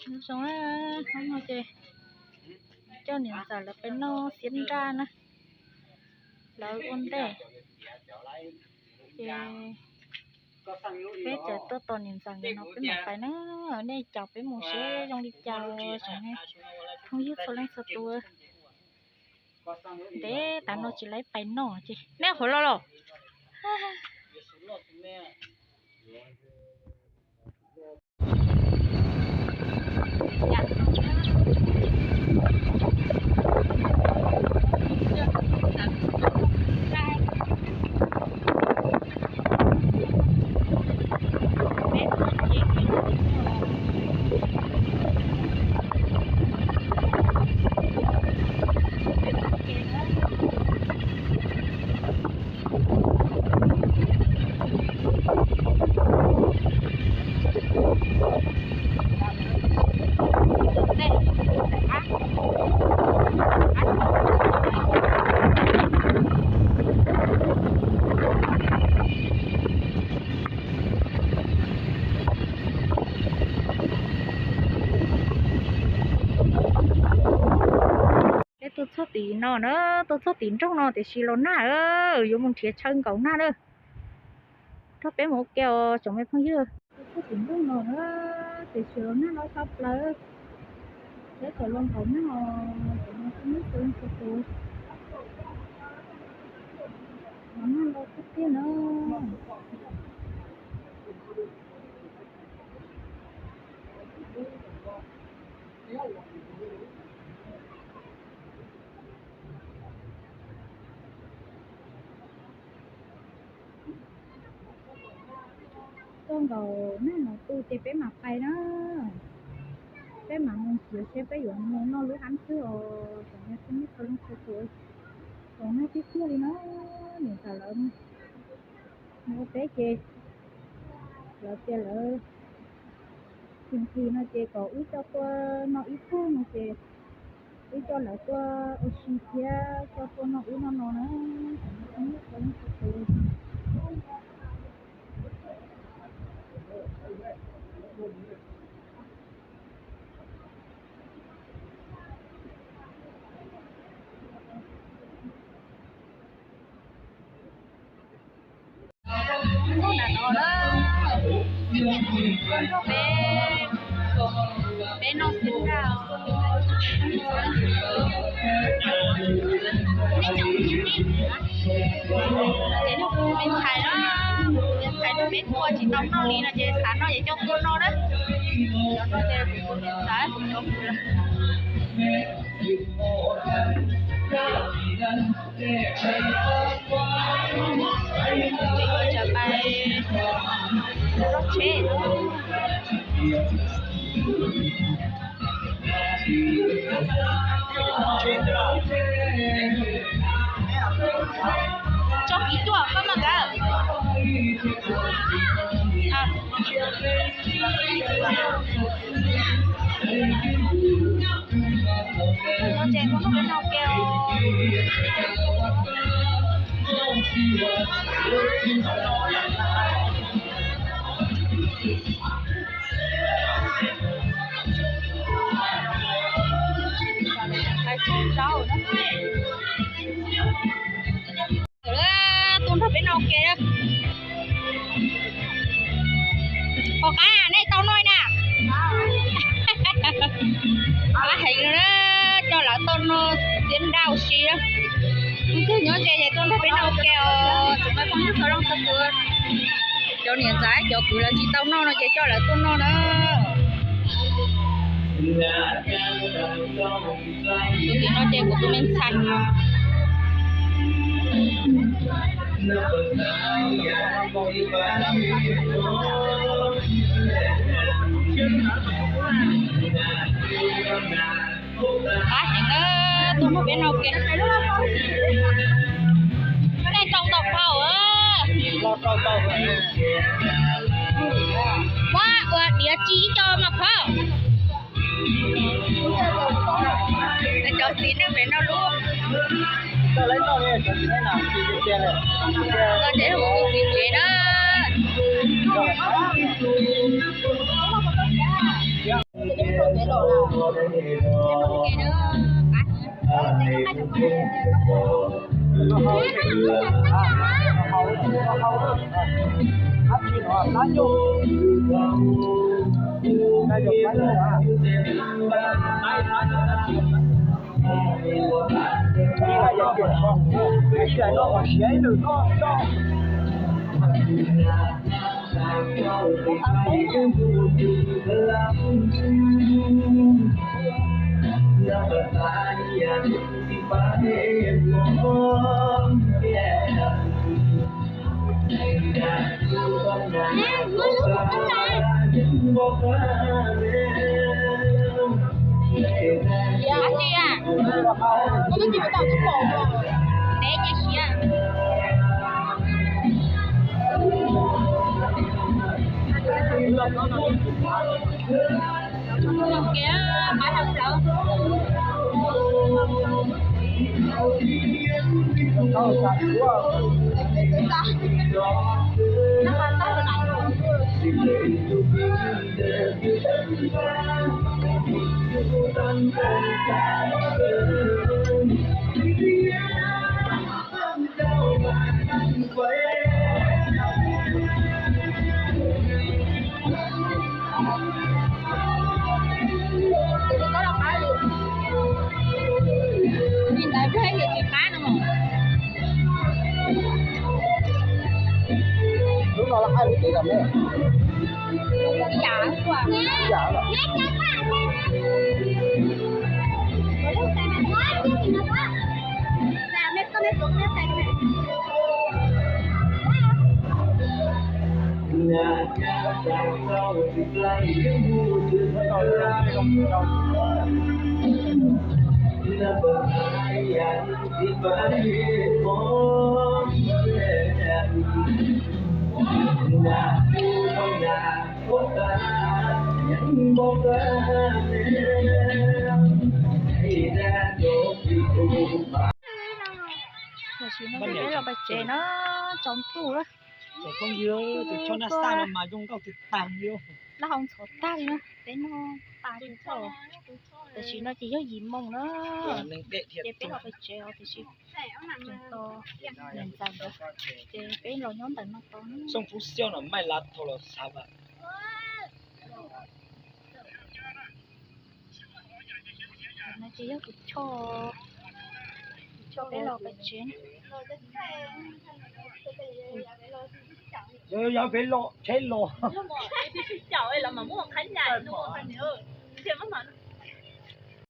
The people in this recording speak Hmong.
Nyob zoo na, hnub no ces coj niam ntxawm lawv pais noj xiab nraj na, lawv ua ntej. Ces peb tseem tuaj tos niam ntxawm no peb mam pais na. Nej caum peb mus seb zoo li cas os phooj ywg txhua leej txhua tus. Ntev tas no tsis laib pais noj ces nej qhuav los los. Peb tuaj txog tim no na, tuaj txog tim nroog no tiam sis los nag, yuav mus nrhiav chaw nkaum nag na. Nrog peb mus ua ke os tsoom me phooj ywg. Tuaj txog tim nroog no na, tiam sis los nag loj tshaj plaws. Peb tseem los nkaum nag os tsoom me phooj ywg txhua leej txhua tus. Los nag loj tiag tiag na. Tuaj nkaum nag no tu ces peb mam pais na. Peb mam mus nrhiav seb peb yuav mus noj lub hab twg os tsoom me phooj ywg txhua leej txhua tus. Los nag tiag tiag li na, niam ntxawm lawv mus ua teb ces lawv tias lawv tsis nqhis no ces kom wb coj tuaj noj ib tug no ces wb coj lawv tuaj ua si thiab coj tuaj noj ub noj no na. Nyob no na, peb, peb noj xiab nraj, ces nws kuv tus me ntxhais na, tus me ntxhais nrog peb tuaj tsis tau noj li no ces xav noj ces coj tuaj noj na. Cov no ces kuv tus me ntxhais kuv cov kuv lawm. Tseem pais tsheb. Tso kiv cuaj koj maj nkawd. Ces kuv nrog peb noj ke os. Hais tsis tau na. Tuaj nrog peb noj ke na. Pom qab nej tau noj na. Qab heev na, coj lawv tuaj noj xiab nraj ua si na. Tus twg nyob ze ces tuaj nrog peb noj ke os, tsoom me phooj ywg txhua leej txhua tus. Cov niam ntxawm cov kwv lawv tsis tau noj no ces coj lawv tuaj noj na. Tus tim no ces kuv tus me ntxhais. Qab heev na, tuaj nrog peb noj ke. Nej rau tau phau. Muab ua diav tsi ib co mas phauj. Cov txiv neej pem no lub. Ces kuv tus txiv tsev na. Dab tsi a? Koj twb tsis tau txog pom los, ntev ces siav. Kiag qab hau plawv. Tus no rau qab li. Tus ntawd rau hais tias tsis qab no. Lub no loj qab lub tid los me. Ib yam, ib yam los. Tam sim no peb los pem tsev no, tsaus ntuj lawm. Tus choj naj xaj no mas zoo nkauj tiag tiag li. Laj hau ntxhov tag li na, peb noj tas tsis txog. Tam sim no ces yog yim moos na, ces peb los pem tsev os, tiam sis tseem tos niam ntxawm ntawd, ces peb los nyob ntawm no tos na. Xoo Phuv Xiau no mais lav thau los xav vas. No ces yog tus choj, tus choj peb los pem tsev. Yog peb los tsheb los.